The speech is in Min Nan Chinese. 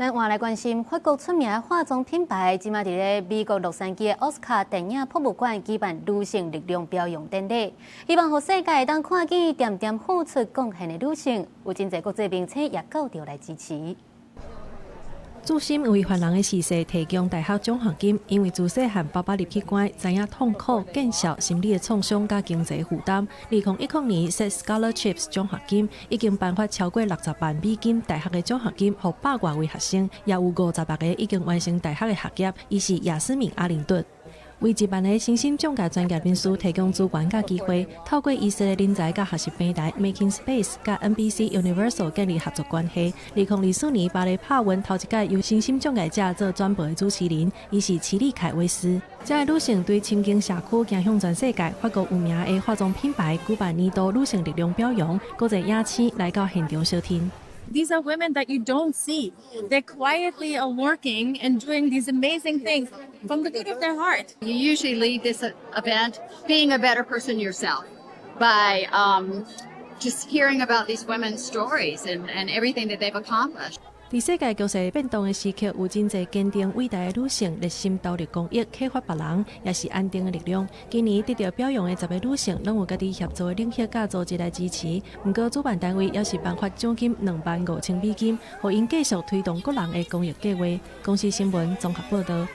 咱換來關心法國出名的化妝品牌，這馬佇咧美國洛杉磯的奧斯卡電影博物館舉辦女性力量表揚典禮，希望予世界會當看見恬恬付出貢獻的女性，有真濟國際明星也到場來支持。自心為犯人的逝世提供大學獎學金，因為自細漢爸爸入去關，知影痛苦、見笑、心理的創傷佮經濟負擔。2010年設 Scholarships 獎學金，已經頒發超過60萬美金大學的獎學金，予百外位學生，也有56個已經完成大學的學業。伊是亞斯敏·阿靈頓。為1萬个身心障礙專業人士提供資源佮機會，透過伊設的人才佮學習平台 Making Space 佮 NBC Universal 建立合作關係。2024年芭蕾帕運頭一屆由身心障礙者做轉播的主持人，伊是齊利凱威斯。這个女性對深耕社區行向全世界，法國有名的化妝品牌舉辦年度女性力量表揚，國際影星來到現場相挺。 These are women that you don't see. They quietly are working and doing these amazing things from the good of their heart. You usually leave this event being a better person yourself by just hearing about these women's stories and everything that they've accomplished. 佇世界局勢變動的時刻，有真濟堅定偉大的女性熱心投入公益、啟發別人，也是安定的力量。今年得到表揚的10個女性，攏有家己協助的領域佮組織來支持。毋過主辦單位也是頒發獎金25,000美金，予𪜶繼續推動個人的公益計畫。公視新聞綜合報導。